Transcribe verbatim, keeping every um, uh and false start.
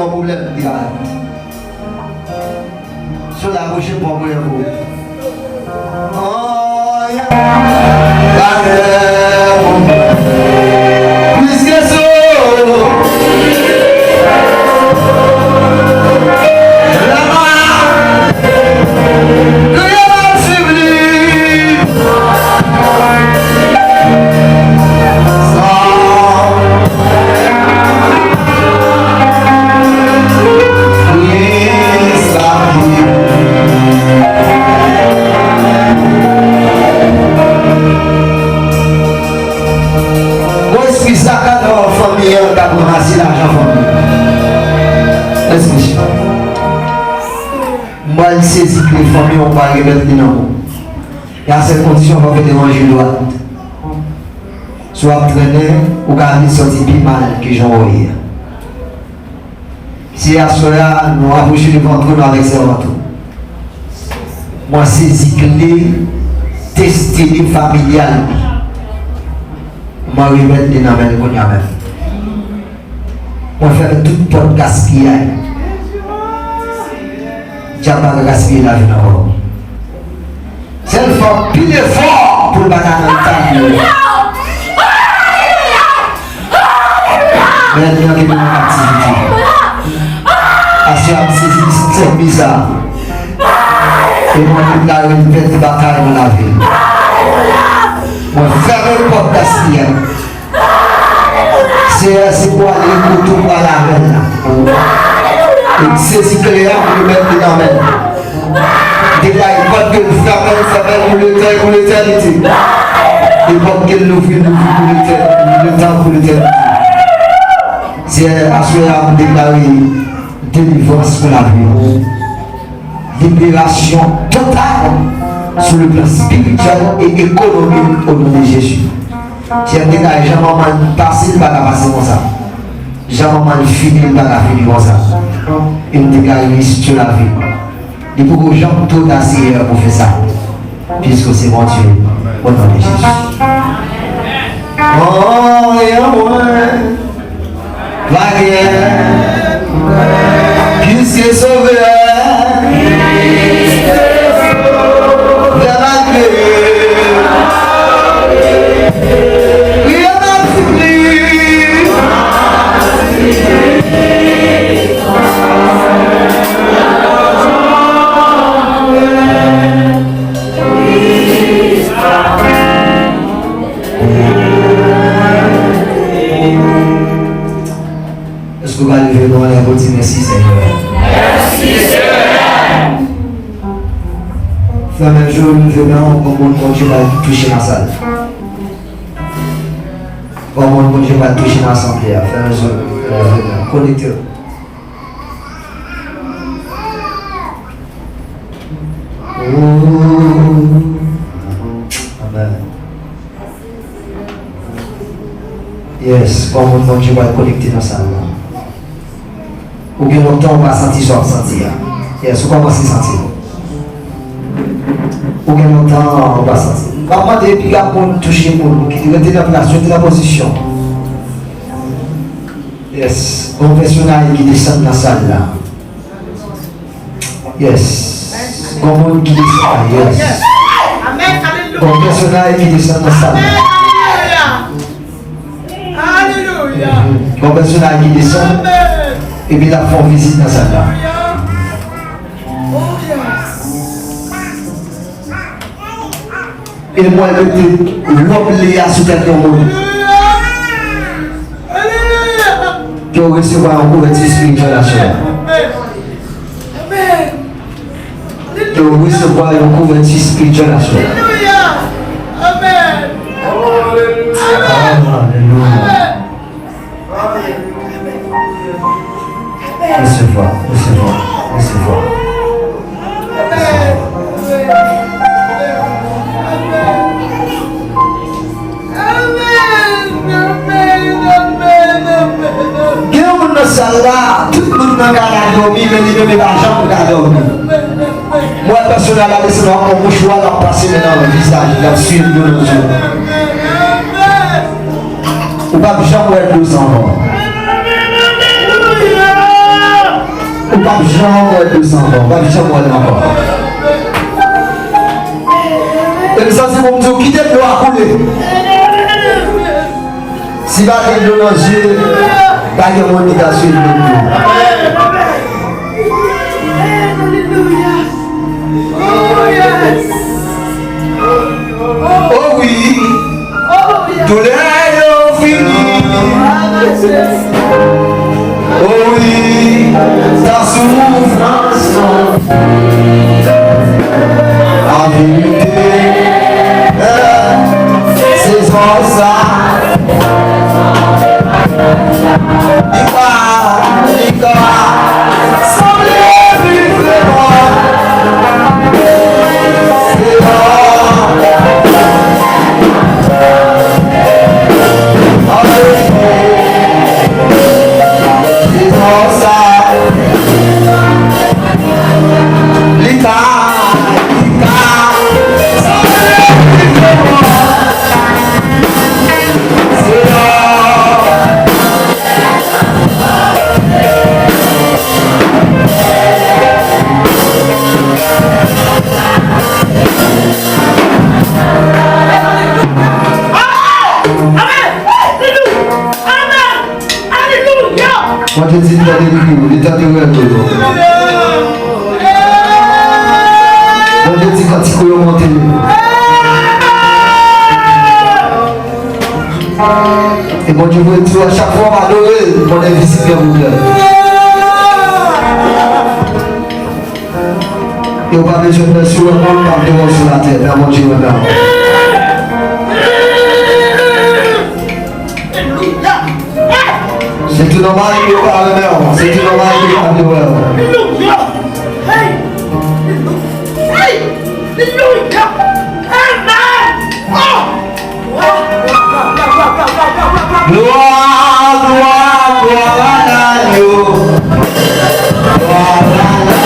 Pwoblèm li a. Sou la bouche pòp mwen pou. Plis ke sou. Mwen espri sa ka nan fanmi an k ap ranmase lajan fanmi an. Espri. M pral sezi kle fanmi an, m pral remèt li nan men w. E a sèl kondisyon, fò w fè levanjil dwat. Si w ap trennen, ou ka vin sòti pi mal ke jan w ye a. Se aswè a, nou apwoche devan twòn nou avèk sèvant ou. Mwen sezi kle destine familyal li. Mwen remèt li nan men l kounye a menm. Mwen fèmen tout pòt gaspiyay. Dyab pa ka gaspiye lavi nan kò w. Sèl fè anpil efò pou l pa ta nan tan yo. Men ènmi an kenbe nan kaptivite. Aswè a m sezi listèk bizar. E mwen deklare l pèdi batay nan lavi l. Mwen fèmen pòt gaspiyay. Seyè, se pou al rekoute w pral avè l la. E m sezi kle a, m remèt li nan men l. Deklare pòt ke l fèmen, l fèmen l pou letan e pou letènite. E pòt ke l louvri, l louvri pou letènite, letan pou letènite. Seyè, aswè a, m deklare delivrans pou lavi w. Liberasyon total sou le plan spirityèl e ekonomik o non de Jezi. Seyè, m deklare jan manman l pase, l pa ka pase konsa. Jan manman l fini, l pa ka fini konsa. E m deklare li sou lavi. Li poko janm twò ta, Seyè, pou fè sa. Piske w se Bondye, o non de Jezi. Mò e an mwen. Pa gen plis ke Sovè. Lè malgre priyè m ap sipli. Èske w ka leve men w anlè pou di mèsi, Senyè? Mèsi, Senyè! Fèmen je w, leve men w, gon moun Bondye pral touche nan sal la. Gon moun Bondye pral touche nan asanble a. Fèmen je w, leve men w. Konekte w. Oh. Amen. Yes, gon moun Bondye pral konekte nan sal la. Ou gen lontan ou pa santi sa w ap santi a. Yes, ou kòmanse santi l. Ou gen lontan ou pa santi l. M ap mande piga moun touche moun ki rete nan plas yo, rete nan pozisyon. Yes, gon pèsonaj ki desann nan sal la. Yes. Gon moun ki desann. Yes. Gon pèsonaj ki desann nan sal la. Alelouya. Gon pèsonaj ki desann. Epi l ap fè yon vizit nan sal la. E mwen mete lòb li a sou tèt yon moun. Ke w resevwa yon kouvèti espirityèl aswè a. Ke w resevwa yon kouvèti espirityèl aswè a. Alelouya. Alelouya. Resevwa, resevwa, resevwa. Resevwa. Gen yon moun nan sal la, tout moun nan ka al dòmi, men li menm li pa janm ka dòmi. Mwen pèsonèl la desann ak yon mouchwa, l ap pase men nan vizaj li, l ap siye dlo nan je l. Ou p ap janm wè dlo sa ankò. Ou p ap janm wè de san ankò, ou p ap janm wè l ankò. E m santi pou m di w, kite dlo a koule. Si pa gen dlo nan je, pa gen moun ki ka swiv menm tou. Oh wi, doulè yo fini. Oh wi, tan soufrans lan. An verite, eh, sezon sa, li pa, li pa sanble pi vrèman. Se la, an verite, sezon sa. Li ta, li ta, sanble li te mò. Se la. Amen! Amen! Amen! Alelouya! Bondye di l tande kri w, li tande rèv ou yo. Bondye di kantik ou yo monte. E Bondye vle di w a chak fwa w adore l, Bondye vizite w. Yo pa bezwen pè sou lòt moun, pa vle wè w sou latè, men Bondye renmen w. Se tou nòmal pou yo pa renmen w, se tou nòmal pou yo pa vle wè w. Glwa, glwa, glwa a Lanyo. Glwa a Lanyo.